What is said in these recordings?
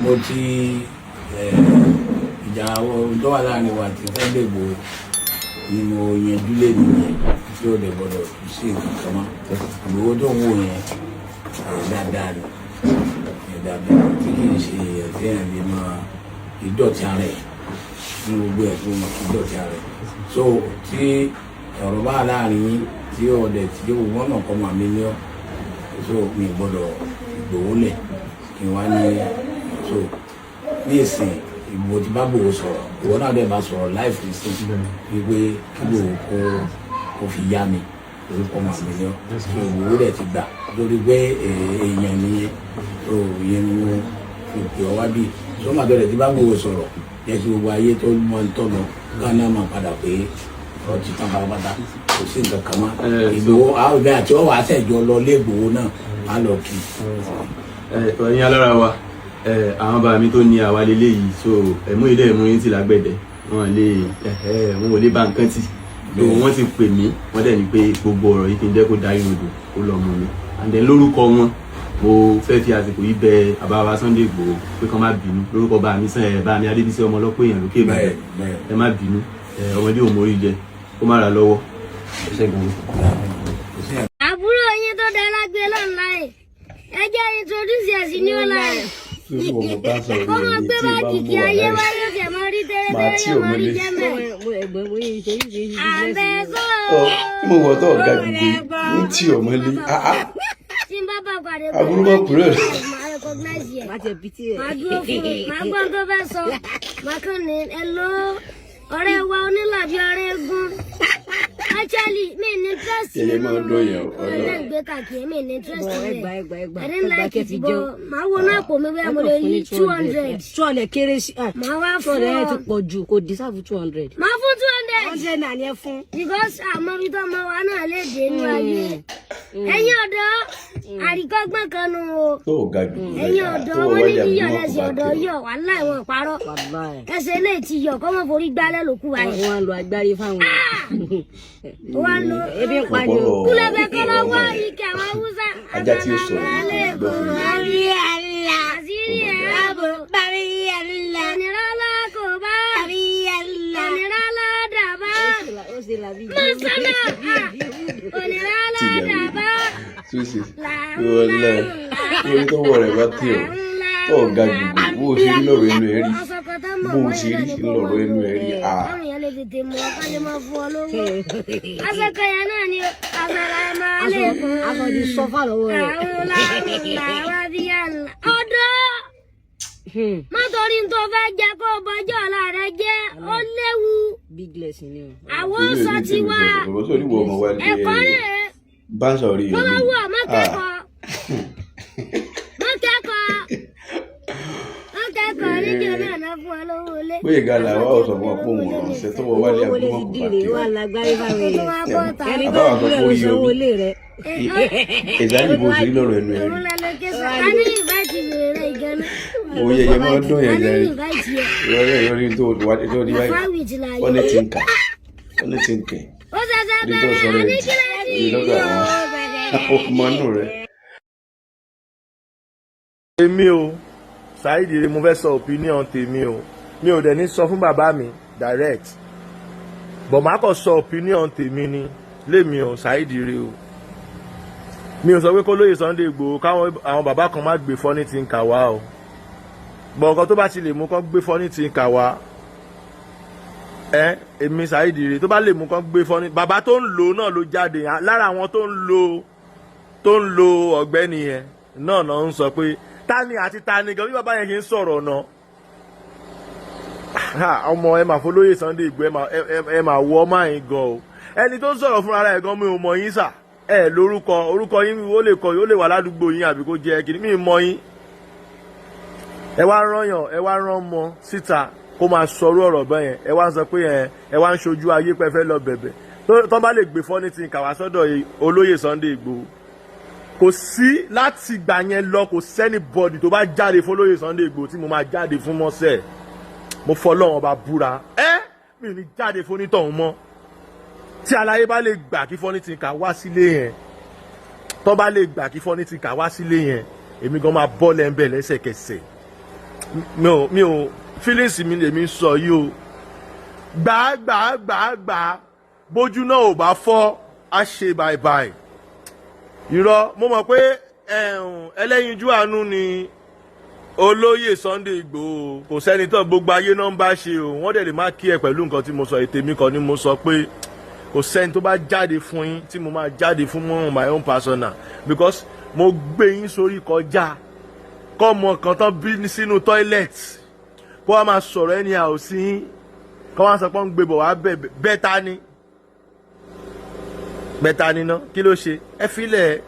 Mo ti ìjà tó wà láàrin wa àti Sunday Igboho ni mo yanjú lé nìyẹn, tí ó dẹ̀ gbọ́dọ̀ sí nǹkan kan mọ́. Ìgbòho tó ń wò yẹn, ọ̀rọ̀ dáadáa ni, ọ̀rọ̀ dáadáa tí kì í ṣe ẹ̀fẹ́ lè máa ìdọ̀tí ara ẹ̀ ní gbogbo ẹ̀ tó mọ̀ kí ìdọ̀tí ara ẹ̀. So tí ọ̀rọ̀ bá láàrin yín, tí ó dẹ̀ tí ó wọ́n náà kọ́ máa mi ní ọ́, so mi gbọ́dọ̀ Ìgbòho lẹ̀ kí n wá ní. So ní ìsìn, Ìgbòho ti bá Gbòho sọ̀rọ̀, ìwọ náà dẹ̀ bá sọ̀rọ̀ láìfì sí wípé kí Gbòho kó fi yá mi orúkọ máa mi ní ọ́. So Ìgbòho dẹ̀ ti gbà lórí pé èèyàn nìyẹn. So ìyẹn ni mo fi pè ọ́ wá bí. So màá dẹ̀ ti bá Gbòho sọ̀rọ̀, jẹ́ kí gbogbo ayé tó mọ ń tọ́ lọ gánà máa padà pé ọ̀rọ̀ ti tán pátápátá, kò sí nǹkan kan mọ́. Ìgbòho àwọn ìgbà àti ọwọ́ àṣẹjọ lọ lé Ìgbòho náà á lọ kí. Ẹ̀yin alára wa, àwọn bàbá mi tó ní àwa lélẹ́yìí, so ẹ̀mú ilé ẹ̀mú yín ti lágbẹ̀dẹ wọn lè wọn ò lè bá nǹkan tì. So wọ́n ti pè mí, wọ́n dẹ̀ ní pé gbogbo ọ̀rọ̀ yìí, kí n jẹ́ kó darí odò kó lọ mú mi. And then lórúkọ wọn, mo fẹ́ fi àsìkò yìí bẹ bàbá wa Sunday Igboho pé kán má bínú lórúkọ bá mi sàn ẹ̀ bá mi Adébísí ọmọ ọlọ́pọ̀ èèyàn lókè Ìbàdàn. Ẹ má bínú, ọmọdé ò mórí jẹ kó má ra lọ́wọ́. Ẹ ṣé gan-an. Àbúrò yín tó dára gbé online, ẹ jẹ́ introduce ẹ̀ sí ní online. Kó máa gbé báàgì kí ayé wáyé tẹ̀ mọ́ rí tẹ́lẹ̀tẹ́lẹ̀, yóò máa rí jẹ́mẹ̀. Àbẹ̀sọ́. Ọ tí mo wọ̀ tó ọ̀gá gbogbo ní tí ọmọ lé Tí n bá bá pàdé Aburú bá kúrò. Máa recognize ẹ̀, máa dúró fún un, máa gbọ́n tó fẹ́ sọ, máa kàn ní, "Hello, ọ̀rẹ́ wa onílàbí ọ̀rẹ́ egun." Actually, mi ní interest. Yẹyẹ máa ń dún yẹn o, Ọ̀rẹ́ náà ń gbé káàkiri, mi ní interest rẹ̀. Ẹgbà ẹgbà ẹgbà. I didn't like it, but màá wo náà pò mí bóyá mo lè rí 200. 200 kéré sí. Màá wá Two fún hundred ọ. ti pọ̀ jù, kò deserve 200. Màá fún 200. 100 náà ni ẹ fún. Because àmọ́ ibi tó ọmọ wa náà lè dé inú ayé. Ẹ̀yin ọ̀dọ́, àríkọ́gbọ́n kan nù o. Tó ọ̀gá gbogbo Ẹ̀yin ọ̀dọ́, tó wọn ní wájà yíyọ̀ bí wọn lẹ́sìn kò bá ọ̀dọ́ tẹ̀ yọ̀ wàhálà ìwọ̀n parọ́. Wàláì. Ẹsẹ̀ ilé ti yọ̀ kọ́ mọ́ forí gbálẹ̀ lókù báyìí. Wọ́n á lo agbárí fáwọn. Wọ́n lo Ebi ń pa ni o. Ọ̀pọ̀lọ̀ Kúlẹ̀bẹ̀ kọ́ lọ wá ike àwọn Haúsá. Ajá tí ó sọ̀rọ̀ yìí gbọ́ fún mi. Àṣírí ẹ̀ ààbò. Onírọ́lá kò bá. Onírọ́lá dàbá. Ó sì làbí. Mọ̀sánà. Onírọ́lá Tí ìyá mi dàbá. tó ṣe wọlé orí tó wọ rẹ̀ bá tẹ̀ ọ́ tó ọ̀gá gbogbo, bó o ṣe rí lọ́rọ̀ ẹnu ẹ̀ rí, bó o ṣe rí lọ́rọ̀ ẹnu ẹ̀ rí à. Káwọn èèyàn lè tètè mọ̀ ọ́, ká lè máa fún ọ lówó. Aṣọ́kọ̀yà náà ni assalamu alaikum. Aṣọ di sọfà lọ́wọ́ rẹ̀. Àwọn làwọn bí yàrá. Ọ̀dọ́, má torí n tó fẹ́ jẹ kó o bọjọ́ ọ̀la rẹ jẹ́, ó léwu. Big lesson ni o. Àwọn sọ ti wá Bàbá tó ní wọ ọmọ wa ní ẹ̀kọ́ rẹ̀. Bá ń sọ̀rọ̀ yìí. Bó bá wù ọ́, má kẹ́kọ̀ọ́, má kẹ́kọ̀ọ́, má kẹ́kọ̀ọ́ rédíò náà ná fún ọ lówó ilé. Bóyá gàlà wa ò sọ fún ọ pé òun ránṣẹ́ tó wọ wálé Owó lè àbúrò ti kò bá dìrè tẹ̀ wà ọ́. lágbárí fáwọn Tó èèyàn. wá bọ́ ta. Ẹni tó Àbáwá sọ kúrò fún ló orí sanwó omi. ilé rẹ̀. Ìdájọ́ bó ṣe rí lọ́rọ̀ ẹnu ẹ̀ rí. Òun lọ lókè sọ a ní invite rẹ̀ ìgànnà. Òun yẹyẹ máa ń dún A yẹn ní jẹrìí. invite yẹ. Ìrọ̀lẹ́ ìrọ̀lẹ́ tó wà tó ní báyìí. Àfáwì ti là Wọ́n ní yẹ. ti ń kà. Wọ́n ní ti ń kẹ̀. Ó ṣẹ̀ṣẹ̀ Ibi tó bẹ̀rẹ̀ sọ̀rọ̀ a ní ẹ̀ kílẹ̀ tí rí lọ́dọ̀ àwọn ọmọ inú rẹ̀. Èmi o, Saheed Ire, mo fẹ́ sọ opinion tèmi o. Mi ò dẹ̀ ní sọ fún bàbá mi direct, but màá kàn sọ opinion tèmi ni. Lémi o, Saheed Ire o, mi ò sọ pé kó lóye Sunday Igboho káwọn àwọn bàbá kan má gbé Funny Thinker wá o, but nǹkan tó bá ti lè mú kán gbé Funny Thinker wá ẹ, èmi Saheed Ire, tó bá lè mú kán gbé Funny, bàbá tó ń lò náà ló jáde lára àwọn tó ń lo ọ̀gbẹ́ni yẹn náà náà ń sọ pé tani àti tani gan bí bàbá yẹn ṣe ń sọ̀rọ̀ náà. Ọmọ ẹ máa fọlóyè Sunday Igboho, ẹ máa wọ ọmọ yín gan o. Ẹni tó ń sọ̀rọ̀ fúnra rẹ̀ gan, mi ò mọ̀ yín sà, ẹ lórúkọ, orúkọ yín ó lè kọ, ó lè wà ládùúgbò yín àbí kó jẹ́ kìíní, mi mọ̀ yín. Ẹ wá rán yàn, ẹ wá rán ọmọ síta kó máa sọrú ọ̀rọ̀ bẹ́ẹ̀ yẹn. Ẹ wá ń sọ pé ẹ wá ń ṣojú ayé pé ẹ fẹ́ lọ bẹ̀bẹ̀. Tó bá lè gbé Funny Thinker wá sọ́dọ̀ olóyè Sunday Igboho, kò sí láti gbà yẹn lọ, kò sí anybody tó bá jáde fún olóyè Sunday Igboho tí mo máa jáde fún mọ́sẹ̀. Mo fọlọ́run ọba búra, ẹ mi ò ní jáde fún onítọ̀hún mọ́. Tí aláyé bá lè gbà kí Funny Thinker wá sílé yẹn, tó bá lè gbà kí Funny Thinker wá sílé yẹn, èmi gan máa bọ́ lẹ́ńbẹ̀ lẹ́sẹ̀kẹsẹ̀. Mi ò feelings mi lèmi sọ yìí o. Gbà gbà gbà gbà, bójú náà ò bá fọ́, á ṣe bàìbàì. Irọ́, mo mọ̀ pé ẹlẹ́yinjú àánú ni olóyè Sunday Igboho. Kò sẹ́ni tó gbogbo ayé náà ń bá ṣe o. Wọ́n dẹ̀ lè má kí ẹ pẹ̀lú nǹkan tí mo sọ. Ètè mi kan ni mo sọ pé kò sẹ́ni tó bá jáde fún yín tí mo máa jáde fún mọ́ my own personal, because mo gbé yín sórí kọjá kọ́mọ kan tán bí sínú toilet kó wá máa sọ̀rọ̀ ẹni àwòsí yín, kó wá sọ pé ń gbé bọ̀ wá bẹ̀. Bẹ́ẹ̀ ni, bẹ́ẹ̀ ni ná. Kí ló ṣe? Ẹ filẹ̀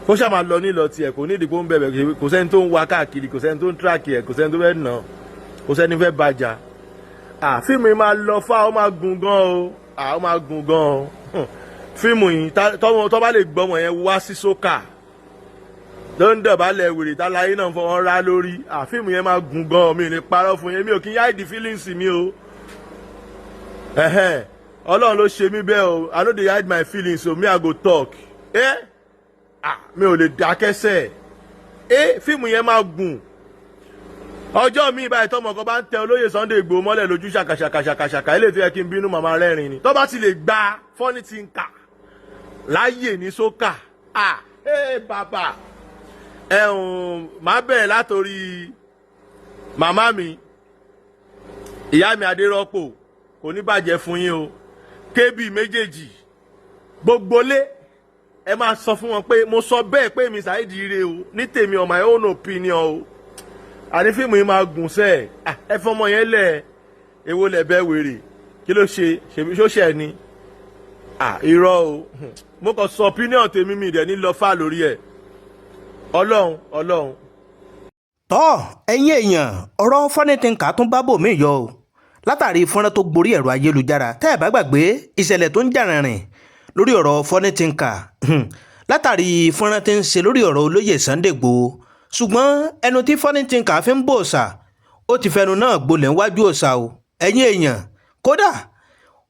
kó ṣáà máa lọ nílọ tiẹ̀. Kò nídìí kó ń bẹ̀bẹ̀. Kò sẹ́ni tó ń wá káàkiri, kò sẹ́ni tó ń track ẹ̀, kò sẹ́ni tó fẹ́ nà, kò sẹ́ni fẹ́ bàjá. Fíìmù yìí máa lọ fá, ó máa gùn gan o. Ó máa gùn gan o. Fíìmù yìí, tọ́ bá lè gbọ́mọ yẹn wá sí sókà ló ń dọ̀bálẹ̀ wèrè táláyé náà fọwọ́n rá lórí. Fíìmù yẹn máa gùn gan. Mi ò lè parọ́ fún yẹn, mi ò kí ń hide feelings mi o. Ọlọ́run ló ṣe mí bẹ́ẹ̀ o. I no dey hide my feelings o. Me, I go talk. Eh? Ah, mi ò lè dákẹ́sẹ̀ ẹ. Fíìmù yẹn máa gùn. Ọjọ́ mi báyìí, tọmọ kan bá ń tẹ olóyè Sunday Igboho mọ́lẹ̀ lójú ṣàkàṣàkàṣàkàṣàkà, ilé tó yẹ kí n bínú, màmá rẹ́rìn ni. Tó bá ti lè gba Funny Thinker láàyè ní sókà, ah, ẹ bàbá ẹ̀hún, màá bẹ̀rẹ̀ látòrí màmá mi, ìyá mi Adérọ́pò. Kò ní bàjẹ́ fún yín o. Kébì méjèèjì, gbogbo lé, ẹ máa sọ fún wọn pé mo sọ bẹ́ẹ̀ pé mi Saheed Ire o, ní tèmi on my own opinion o. Àní fíìmù yìí máa gùn sẹ́ẹ̀. Ẹ fọmọ yẹn lẹ̀. Èwo lẹ̀ bẹ́ wèrè? Kí ló ṣe? Ṣèbí ṣóṣẹ́ ni? Irọ́ o. Mo kàn sọ opinion tèmi, mi dẹ̀ ní lọ fà lórí ẹ̀. Ọlọ́run, ọlọ́run. Tọ́ ẹ̀yin èèyàn, ọ̀rọ̀ Funny Thinker tún bá bòmí yọ o, látàrí fọ́nrán tó gborí ẹ̀rọ ayélujára. Tẹ́ ẹ̀ bá gbàgbé ìṣẹ̀lẹ̀ tó ń jà rìnrìn lórí ọ̀rọ̀ Funny Thinker, látàrí fọ́nrán tí ń ṣe lórí ọ̀rọ̀ olóyè Sunday Igboho. Ṣùgbọ́n ẹnu tí Funny Thinker fi ń bò òòṣà, ó ti fẹnu náà gbolẹ̀ níwájú òòṣà o, ẹ̀yin èèyàn. Kódà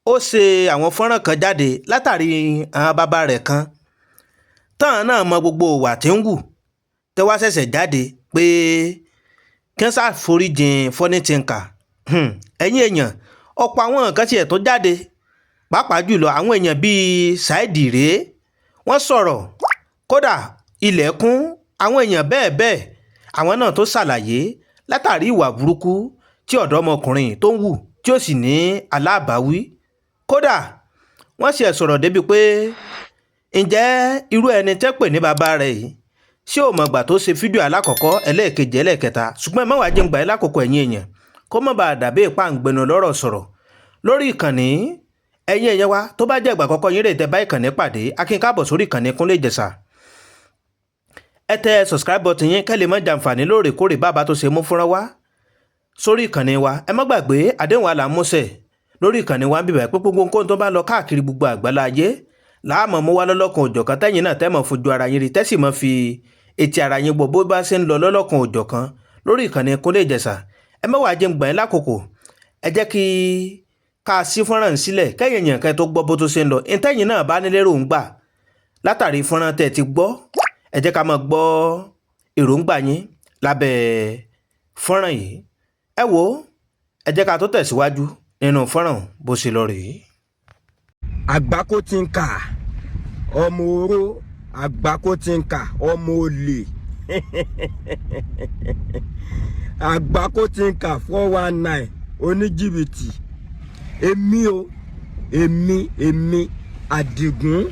ó ṣe àwọn fọ́nrán kan jáde látàrí àwọn bàbá rẹ̀ kan tán náà mọ gbogbo ìwà tí ń wù, tẹ́ wá ṣẹ̀ṣẹ̀ jáde pé kí wọ́n ṣàforíjìn Funny Thinker. Ẹ̀yin èèyàn, ọ̀pọ̀ àwọn nǹkan tiẹ̀ tó jáde, pàápàá jùlọ àwọn èèyàn bíi Saheed Ire, wọ́n sọ̀rọ̀. Kódà ilẹ̀kùn àwọn èèyàn bẹ́ẹ̀ bẹ́ẹ̀, àwọn náà tó ṣàlàyé látàrí ìwà burúkú tí ọ̀dọ́mọkùnrin tó ń wù, tí ó sì ní alábàáwí. Kódà wọ́n sì ẹ̀ sọ̀rọ̀ débi pé ǹjẹ́ irú ẹni tẹ́ pè ní bàbá rẹ̀ yìí, ṣé ò mọ̀gbà tó ṣe fídíò alákọ̀ọ́kọ́, ẹlẹ́ẹ̀kejì, ẹlẹ́ẹ̀kẹta? Ṣùgbọ́n ẹ má wàá jẹun gbà yín lákòókò, ẹ̀yin èèyàn, kó má bàa dàbí ìpàǹgbẹ̀nù lọ́rọ̀ sọ̀rọ̀ lórí ìkànnì. Ẹ̀yin èèyàn wa, tó bá jẹ́ ìgbà àkọ́kọ́ yín rè tẹ́ bá ìkànnì pàdé, akin káàbọ̀ sórí ìkànnì Kúnlé Ìjẹ̀ṣà. Ẹ tẹ subscribe button yín kẹ́ lè má jàǹfààní lóòrèkóòrè bàbá tó ṣe mú fúnra wá sórí ìkànnì wa. Ẹ má gbàgbé àdéhùn àlàmúṣẹ lórí ìkànnì wa ń bíbẹ̀ pé gbogbo nǹkan tó bá lọ káàkiri gbogbo àgbálá ayé láàmú mú wá lọ́lọ́kan òjọ̀kan, tẹ́yìn náà tẹ́ mọ̀ fojú ara yín rí, tẹ́sì mọ́ fi etí ara yín gbọ́ bó bá ṣe ń lọ lọ́lọ́kan òjọ̀kan lórí ìkànnì Kúnlé Ìjẹ̀ṣà. Ẹ má wàá jẹun gbà yín lákòókò. Ẹ jẹ́ kí ká sí fọ́nrán sílẹ̀ kẹ́yìn èèyàn kẹ́ tó gbọ́ bó tó ṣe ń lọ. Ìtẹ́yìn náà bá nílé èròǹgbà látàrí fọ́nrán tẹ́ ti gbọ́, ẹ jẹ́ ká máa gbọ́ èròǹgbà yín lábẹ́ fọ́nrán yìí. Ẹ wo, ẹ jẹ́ ká tó tẹ̀síwájú nínú fọ́nrán bó ṣe lọ rèé. Àgbákò tí ń kà, ọmọ oró, àgbákò tí ń kà, ọmọ olè, àgbákò tí ń kà, 419, oníjìbìtì. Èmi o, èmi Àdìgún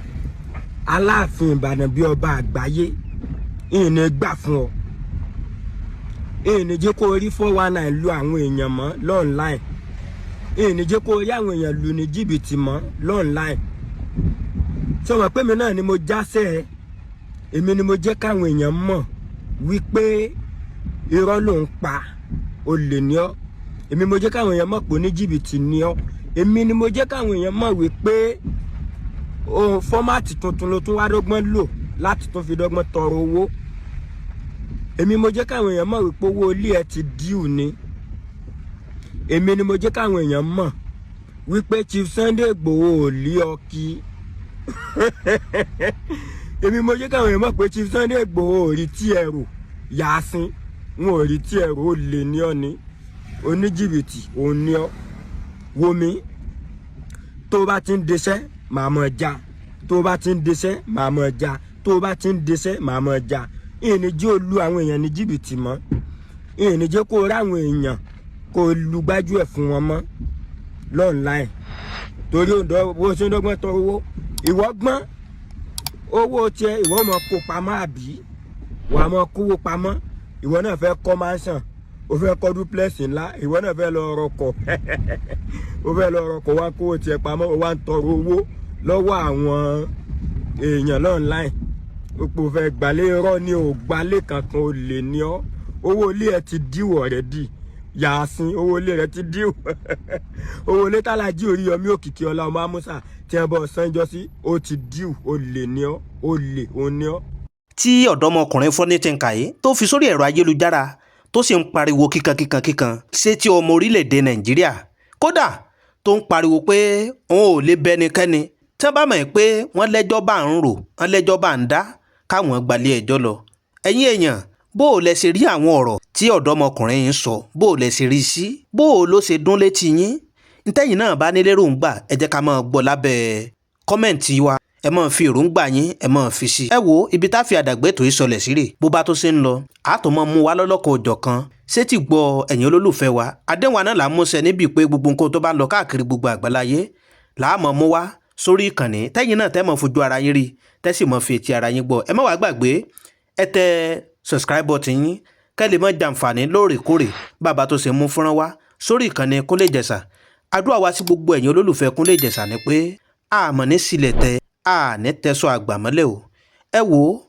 Aláàfin Ìbàdàn bíi ọba àgbáyé, ìní gbà fún ọ, ìní jẹ́ kó rí 419 lu àwọn èèyàn mọ́ l'online, ìní jẹ́ kó rí àwọn èèyàn lù ní jìbìtì mọ́ l'online. Sọ wọ́n pé mi náà ni mo jásẹ̀ ẹ, èmi ni mo jẹ́ káwọn èèyàn mọ̀ wípé irọ́ ló ń pa, olè ní ọ́. Èmi mo jẹ́ káwọn èèyàn mọ̀ pé oníjìbìtì ní ọ́. Èmi ni mo jẹ́ káwọn èèyàn mọ̀ wípé ohun format tuntun ló tún wá dọ́gbọ́n lò láti tún fi dọ́gbọ́n tọrọ owó. Èmi mo jẹ́ káwọn èèyàn mọ̀ wípé owó ilé ẹ ti due ni. Èmi ni mo jẹ́ káwọn èèyàn mọ̀ wípé Chief Sunday Igboho ò lé ọ kí. Èmi mo jẹ́ káwọn èèyàn mọ̀ pé Chief Sunday Igboho ò rí tí ẹ rò yàásín. N ò rí tí ẹ̀rọ ó lè ní ọ ni, oníjìbìtì òun ní ọ. Wo mi, tó o bá ti ń deṣẹ́, màá mọ̀ já. Tó o bá ti ń deṣẹ́, màá mọ̀ já. Tó o bá ti ń deṣẹ́, màá mọ̀ já. Ìní jẹ́ o lu àwọn èèyàn ní jìbìtì mọ́. Ìní jẹ́ kó o ráwọn èèyàn kó o lu gbájú ẹ̀ fún wọn mọ́ l'online, torí òǹdọ́ bó ṣe ń dọ́gbọ́n tọrọ owó. Ìwọ gbọ́n, owó tiẹ̀ ìwọ mọ̀ kó pamọ́, àbí wàá mọ̀ kówó pamọ́? Ìwọ náà fẹ́ kọ́ mansion, o fẹ́ kọ́ duplex ńlá, ìwọ náà fẹ́ lọ rọkọ̀, o fẹ́ lọ rọkọ̀, wá kówó tiẹ̀ pamọ́, o wá ń tọrọ owó lọ́wọ́ àwọn èèyàn l'online. O pò fẹ́ gbalé, irọ́ ni, ò gbalé kankan, o lè ní ọ́. Owó ilé ẹ ti díwọ̀ rẹ̀ dì yàásín, owó ilé rẹ ti díwọ̀. Owó ilé tálájí Oríyọmí Òkìkí Ọlá ọmọ Amúsà tí ẹ bọ sanjọ sí, ó ti díw. O lè ní ọ́, o lè ò ní ọ́. Tí ọ̀dọ́mọkùnrin Funny Thinker yìí tó fi sórí ẹ̀rọ ayélujára, tó sì ń pariwo kíkankíkan kíkan sétí ọmọ orílẹ̀-èdè Nàìjíríà, kódà tó ń pariwo pé òun ò lè bẹ́nikẹ́ni tí wọ́n bá mọ̀ pé wọ́n lẹ́jọ́ bá ń rò, wọ́n lẹ́jọ́ bá ń dá, káwọn gbalé ẹjọ́ lọ. Ẹ̀yin èèyàn, bó o lẹ ṣe rí àwọn ọ̀rọ̀ tí ọ̀dọ́mọkùnrin yìí ń sọ? Bó o lẹ ṣe rí sí? Bó o ló ṣe dún létí yín? Ntẹ́yìn náà bá ní lérògbà, ẹ jẹ́ ká máa gbọ́ lábẹ́ comment wa. Ẹ máa fi èròǹgbà yín, ẹ máa fi sí i. Ẹ wo ibi tá a fi àdàgbé tó yìí sọlẹ̀ sí rè. Bó bá tó ṣe ń lọ, àá tó máa mú wa lọ́lọ́kan òjọ̀ kan sétí gbọ́ ẹ̀yin olólùfẹ́ wa. Àdéhùn wa náà là ń múṣẹ níbi pé gbogbo nǹkan tó bá ń lọ káàkiri gbogbo àgbáláyé là á mọ̀ mú wá sórí ìkànnì, tẹ́yìn náà tẹ́ mọ̀ fojú ara yín rí, tẹ́ sì mọ̀ fi etí ara yín gbọ́. Ẹ má wàá gbàgbé, ẹ tẹ subscribe button yín, kẹ́ lè mọ̀ jàǹfààní lóòrèkóòrè bàbá tó ṣe mú fọ́nrán wá sórí ìkànnì Kúnlé Ìjẹ̀ṣà. Àdúrà wa sí gbogbo ẹ̀yin olólùfẹ́ Kúnlé Ìjẹ̀ṣà ni pé àmọ́ ní sílẹ̀ tẹ àní tẹ̀sọ àgbà mọ́lẹ̀ o. Ẹ wò ó,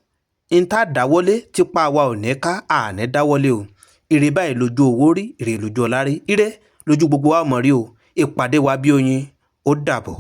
n tá dáwọ́lé tipa wa ò ní ká, àní dáwọ́lé o. Ire báyìí lójú owó rí, ire lójú ọlá rí, ire lójú gbogbo wa mọ̀ rí o. Ìpàdé wa bí oyin, ó dàbọ̀.